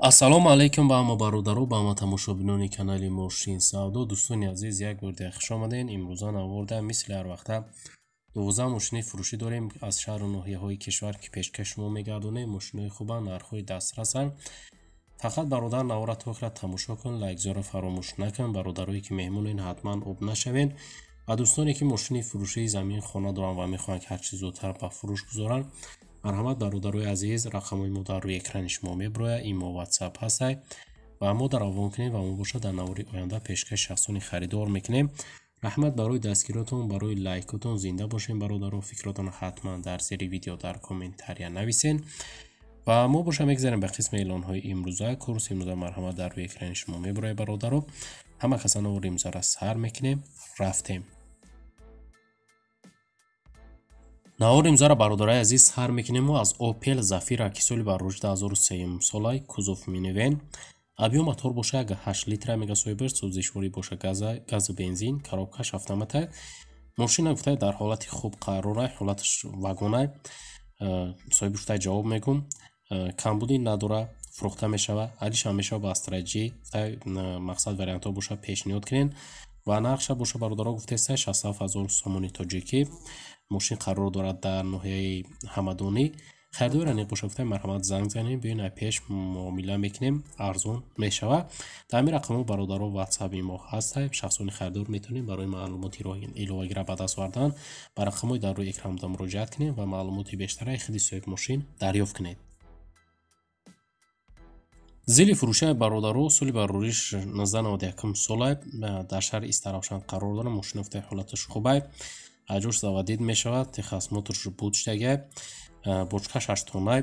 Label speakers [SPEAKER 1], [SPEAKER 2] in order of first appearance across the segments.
[SPEAKER 1] Ассалому алайкум ба ҳама бародаро, ба ҳама тамошобинони канали Мошин Савдо. Дӯстони азиз, як бор дигар хуш омадед. Имрӯза наворда мисли ҳар вақта 12 мошини фурӯшӣ дорем аз шаҳру ноҳияҳои кишвар, ки пешкаш шумо мегардонем. Мошинои хубанд, нархҳои дастрасанд. Фақат бародар навора то охира тамошо кун, лайкзора фаромӯш накун. Бародарое ки меҳмонен, ҳатман об нашавед. Ва дӯстоне ки мошини фурӯшии замин хона доранд ва мехоҳанд ки ҳарчи зудтар ба фурӯш гузоранд, марҳамат бародарои азиз, рақамҳои мо дар рӯи экрани шумо мебирояд, имо ватсап ҳастай ва мо дар равон кунем ва мо бошад дар навори оянда пешкаши шахсони харидор мекунем. Раҳмат барои дастгиротон, барои лайкотон. Зинда бошем бародаро. Фикротон ҳатман дар зери видео дар комментария нависен. Ва мо боша мегзарем ба қисми эълонҳои имрӯза. Курси имрӯза марҳамат дар рӯи экрани шумо мебирояд бародаро. Ҳама каса навори имрӯзаро сар мекунем. Рафтем. Навори имрӯзаро бародарои азиз сар мекунем аз Opel Zafira, ки соли баррӯш 2003 солай, кузов минивэн. Объем мотор боша 8 литра мега соҳибаш, сӯзишворӣ боша газу бензин, коробкаш автомата. Мошина гуфта дар ҳолати хуб қарорай, ҳолаташ вагонай. Соҳиби гуфта ҷавоб мегум, камбудӣ надора, фурӯхта мешава, алишам мешава ба Astra J. Гуфта мақсад вариантҳо боша пешниҳод кунен. Ва нархша боша бародаро гуфтеста 67 000 сомони тоҷикӣ. Мошин қарор дорад дар ноҳияи Ҳамадонӣ. Харидори аниқ боша гуфта марҳамат занг занем, биён ай пеш муомила мекунем, арзон мешава. Дар ҳамин рақамҳо бародаро ватсапи мо ҳастай. Шахсони харидор метавонем барои маълумоти иловагиро ба даст овардан ба рақамҳои дар рӯи экран буда муроҷиат кунем ва маълумоти бештараи худи соҳиби мошин дарёфт кунед. Зили фурӯшаи бародаро соли барориш 1991 солай дар шаҳри Истаравшан қарор дорад. Мошин гуфтаи ҳолаташ хубай, аҷош заводид мешавад, техосмотрш буд шудагай, бочка шаштонай,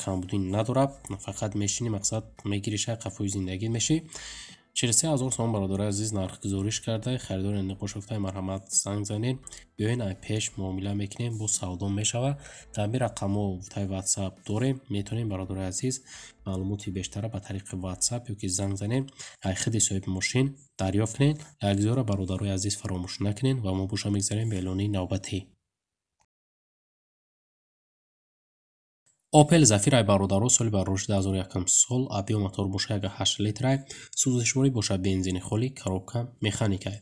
[SPEAKER 1] камбудӣ надорад. Фақат мешини мақсад мегириша, қафои зиндагӣ мешӣ. 43 000 сомон бародарои азиз нархгузориш карда. Харидори аниқ боша гуфтаи марҳамат занг занед, биёен ай пеш муомила мекунем, бо савдо мешава. Дар ҳамин рақамҳо гуфтаи ватсап дорем, метавонем бародарои азиз маълумоти бештара ба тариқи ватсап ё ки занг занем, ай худи соҳиби мошин дарёфт кунед. Лайкзора бародарои азиз фаромӯш накунед ва мо боша мегзарем ба эълони навбатӣ. Opel Zafira бародаро соли баррӯш 2001 сол, объем мотор боша 8 литра, сӯзишворӣ боша бензини холӣ, коробка механика.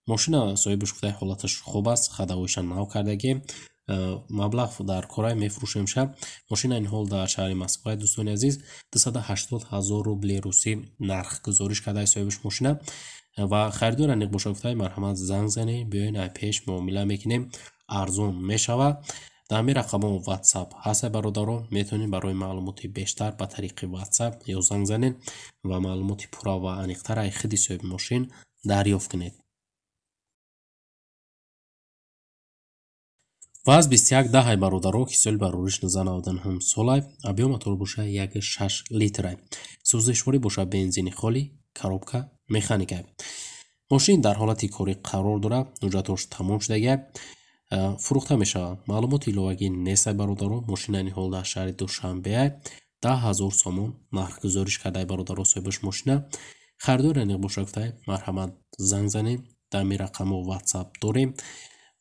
[SPEAKER 1] Мошина соҳибаш гуфтаи ҳолаташ хуб аст, хадавоиша нав кардагӣ, маблағ дар корай мефурӯшемша. Мошина ин ҳол дар шаҳри Москва, дӯстони азиз, 280 000 рубли русӣ нархгузориш кардаи соҳибаш мошина. Ва харидор аниқ боша гуфтаи марҳамат занг занед, биёен ай пеш муомила мекунем, арзон мешава. Дар ҳамин рақамҳо ватсап ҳастай бародаро, метавонед барои маълумоти бештар ба тариқи ватсап ё занг занед ва маълумоти пурра ва аниқтар ай худи соҳиби мошин дарёфт кунед. Ваз 21 10 бародаро, ки соли барориш 1999 солай, объем мотор боша 1,6 литра, сӯзишворӣ боша бензини холӣ, коробка механика. Мошин дар ҳолати корӣ қарор дорад, ҳуҷҷатҳош тамом шудагай, фурӯхта мешавад. Маълумоти иловагӣ нестай бародаро. Мошина ин ҳол дар шаҳри Душанбе 10 000 сомон нархгузориш кардаи бародаро соҳибаш мошина. Харидори аниқ боша гуфтай марҳамат занг занем, дар ҳамин рақамҳо ватсап дорем,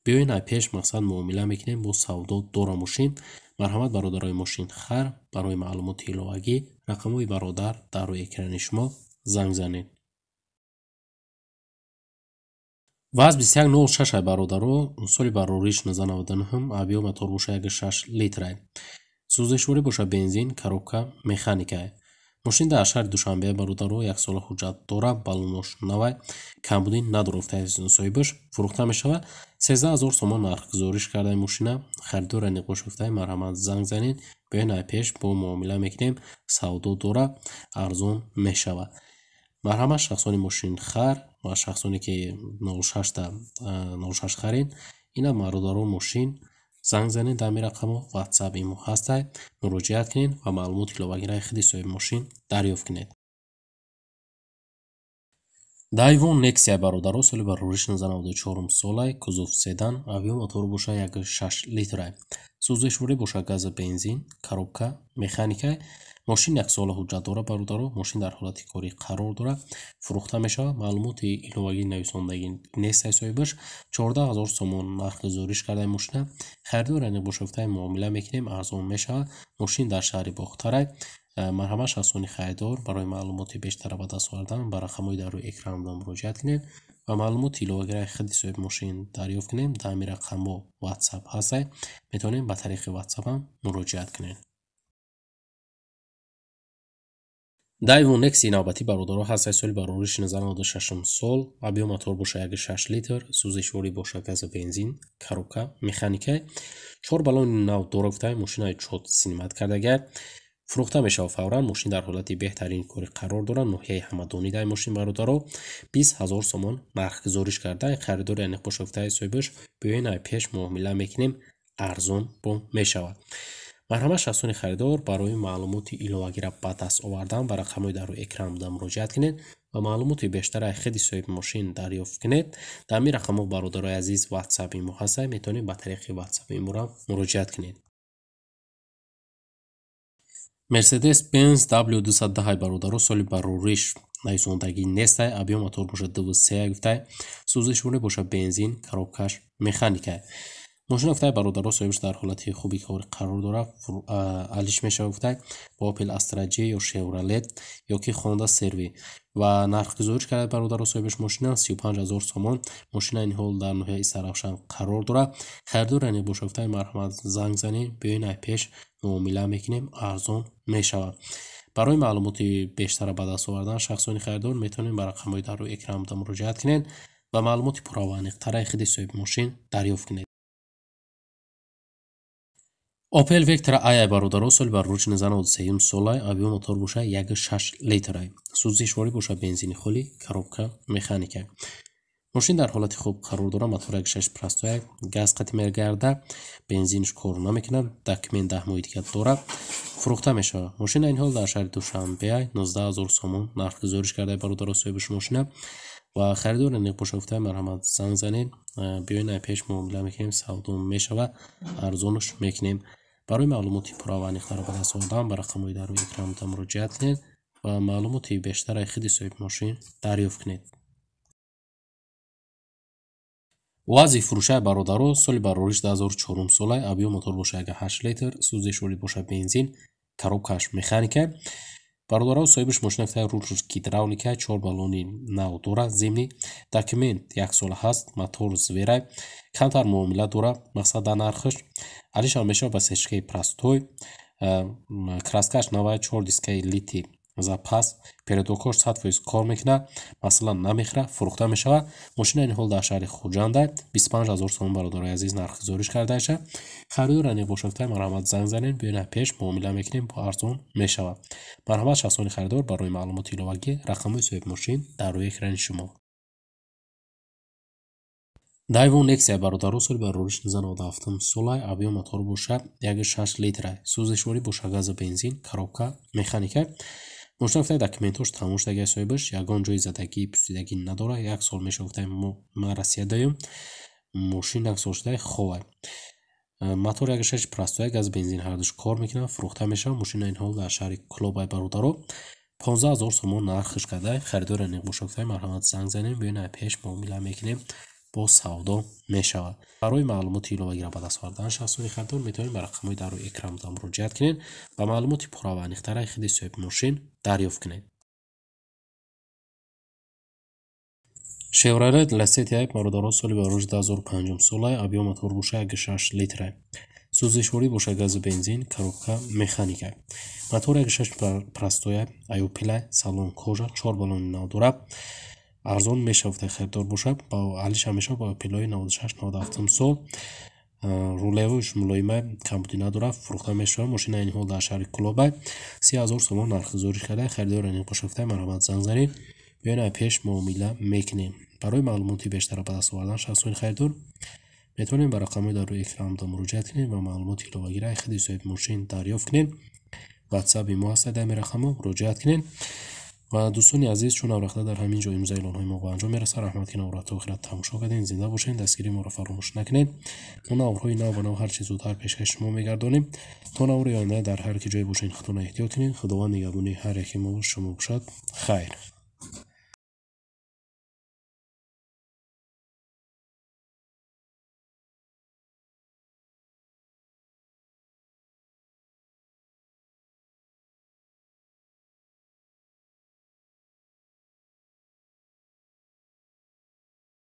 [SPEAKER 1] биёен ай пеш мақсад муомила мекунем, бо савдо дора мошин. Марҳамат бародарои мошинхар, барои маълумоти иловагӣ рақамҳои бародар дар рӯи экрани шумо занг занед. Ваз 2106 бародаро, соли барориш 1999, объем мотор боша 1,6 литра, сӯзишворӣ боша бензин, коробка механика. Мошин дар шаҳри Душанбе бародаро, як сола ҳуҷҷат дора, баллонош навай, камбудӣ надора гуфтаи соҳибаш, фурӯхта мешавад. 13 000 сомон нархгузориш кардаи мошина. Харидор аниқ боша гуфтаи марҳамат занг занед, биёен ай пеш бо муомила мекунем, савдо дора, арзон мешавад. Марҳамат шахсони мошинхар ва шахсоне ки 06 харед, ина бародаро мошин занг занед дар ҳамин рақамҳо ватсап имо ҳастай, муроҷиат кунед ва маълумоти иловагиро худи соҳиби мошин дарёфт кунед. Дайвон Nexia бародаро соли барориш 1994 солай, кузов седан, объем мотор боша 1,6 литра, сӯзишворӣ боша газу бензин, коробка механика. Мошин як сола ҳуҷҷат дорад бародаро, мошин дар ҳолати корӣ қарор дорад, фурӯхта мешавад. Маълумоти иловагӣ нависондагӣ нестай соҳибаш. 14 000 сомон нархгузориш кардаи мошина. Харидор аниқ боша гуфтаи муомила мекунем, арзон мешавад. Мошин дар шаҳри Бохтарай. Марҳамат шахсони харидор барои маълумоти бештар ба даст овардан ба рақамҳои дар рӯи экран муроҷиат кунед ва маълумоти иловагираи худи соҳиби мошин дарёфт кунем. Дар ҳамин рақамҳо WhatsApp ҳаст, метавонем ба тариқи WhatsApp ҳам муроҷиат кунед. Daewoo Nexia навбатӣ бародаро ҳаст соли барориш 1996 сол, объем мотор боша 1.6 литр, сӯзишворӣ боша газу бензин, коробка механика, 4 баллони нав дора гуфта, мошинаи чот синимат кардага, фурӯхта мешавад фавран. Мошин дар ҳолати беҳтарин корӣ қарор дорад. Ноҳияи Ҳамадонӣ дар мошин бародаро 20 000 сомон нархгузориш карда, харидори аниқ боша гуфтаи соҳибаш, биёен ай пеш муомила мекунем, арзон бо мешавад. Марҳамат шахсони харидор барои маълумоти иловагира ба даст овардан ба рақамҳои дар рӯи экран буда муроҷиат кунед ва маълумоти бештар аз худи соҳиби мошин дарёфт кунед. Дар ҳамин рақамҳо бародарои азиз WhatsApp-и мо ҳаст, метавонед ба тариқи WhatsApp-и моро муроҷиат кунед. Mercedes-Benz W210 бародаро соли барориш нависондагӣ нестай, объем мотор боша 2.3 гуфтай, сӯзишворӣ боша бензин, коробкаш механика. Мошина гуфтай бародаро соҳибаш дар ҳолати хуби кор қарор дорад, алиш мешавад гуфтай бо Opel Astra J ё Chevrolet ё ки Honda CR-V ва нархгузориш карда бародаро соҳибаш мошина 35 000 сомон. Мошина ин ҳол дар ноҳияи Истаравшан қарор дорад. Харидор аниқ боша гуфтай марҳамат занг занед, биёен ай пеш муомила мекунем, арзон мешавад. Барои маълумоти бештара ба даст овардан шахсони харидор метавонед ба рақамҳои дар рӯи экран буда муроҷиат кунед ва маълумоти пурра ва аниқтараи худи соҳиби мошин дарёфт кунед. Opel Vectra AI бародаро соли барориш 1993 солай, объем мотор боша 1.6 литрай, сӯзишворӣ боша бензини холӣ, коробка механика. Мошин дар ҳолати хуб қарор дорад, мотор 1.6 простой, газ қатъи мегарда, бензинш кор намекунад, документ 10 моҳи дигар дорад, фурӯхта мешавад. Мошина ин ҳол дар шаҳри Душанбе 19 000 сомон нархгузориш карда бародаро соҳибаш мошина ва харидор аниқ боша гуфта марҳамат занг занед, биёен ай пеш муомила мекунем, савдо мешавад, арзонаш мекунем. Барои маълумоти пурра ва аниқтарро ба даст овардан ба рақамҳои дар рӯи экран буда муроҷиат кунед ва маълумоти бештараи худи соҳиби мошин дарёфт кунед. УАЗи фурӯшаи бародаро соли барориш 2004 солай, объем мотор боша 1.8 литр, сӯзишворӣ боша бензин, коробкаш механика. Бародаро соҳибаш мошина гуфта рулш гидравлика, 4 баллони нав дорад, зимний, документ 1 сола ҳаст, мотор зверай, камтар муомила дорад, мақсад дар нархаш алишам мешавад ба сешкаи простой, краскаш навай, 4 дискаи лити запас, передокош 100% кор мекунад, масалан намехӯрад, фурӯхта мешавад. Мошина ин ҳол дар шаҳри Хуҷанда 25 000 сомон бародарои азиз нархгузориш кардаша. Харидор аниқ боша гуфта марҳамат занг занед, биёен пеш муомила мекунем, бо арзон мешавад. Марҳамат шахсони харидор барои маълумоти иловагӣ рақамҳои соҳиби мошин дар рӯи экрани шумо. Daewoo Nexia бародаро соли барориш 1997 солай, объем мотор боша 1.6 литрай, сӯзишворӣ боша газу бензин, коробка механика. Мошина гуфта документош тамом шудагӣ соҳибаш, ягон ҷои задагӣ пусидагӣ надорад, 1 сол мешавад гуфта ман Россия даём, мошин 1 сол шуда ховай. Мотор 1.6 простой, газ бензин ҳардуш кор мекунад, фурӯхта мешавад. Мошина ин ҳол дар шаҳри Кулобай бародаро 15 000 сомон нархш карда, харидор аниқ боша гуфта марҳамат занг занем, биёен ай пеш муомила мекунем, бо савдо мешавад. Барои маълумоти иловагиро ба даст овардан шахсони харидор метавонед ба рақамҳои дар рӯи экран буда муроҷиат кунед ва маълумоти пурра ва аниқтараи худи соҳиби мошин дарёфт кунед. Chevrolet Lacetti бародаро соли барориш 2005 солай, объем мотор боша 1.6 литрай, сӯзишворӣ боша газу бензин, коробка механика. Мотор 1.6 простой, Opel, салон кожа, 4 баллони нав дорад, арзон мешавад харидор бошад, ба алишам мешавад ба Opel-ҳои 96-97 сол, рулевош мулоима, камбудӣ надорад, фурӯхта мешавад. Мошина ин ҳол дар шаҳри Кулобай 30 000 сомон нархгузориш карда, харидор аниқ боша гуфта марҳамат занг занед, биёен ай пеш муомила мекунем. Барои маълумоти бештар ба даст овардан шахсони харидор метавонем ба рақамҳои дар рӯи экран буда муроҷиат кунед ва маълумоти иловагираи худи соҳиби мошин дарёфт кунед. WhatsApp-и мо ҳаст дар ҳамин рақамҳо муроҷиат кунед. Ва дӯстони азиз, чун наврахта дар ҳамин ҷо имрӯза эълонҳои мо ба анҷом мерасад. Раҳмат ки наврат то охират тамошо кардед. Зинда бошед, дастгирии моро фаромӯш накунед. Мо наврҳои нав ба нав ҳарчи зудтар пешкаши шумо мегардонем. То наври оянда дар ҳар ки ҷое бошед худтонро эҳтиёт кунед. Худованд нигаҳбони ҳар яке мо шумо бошад. Хайр.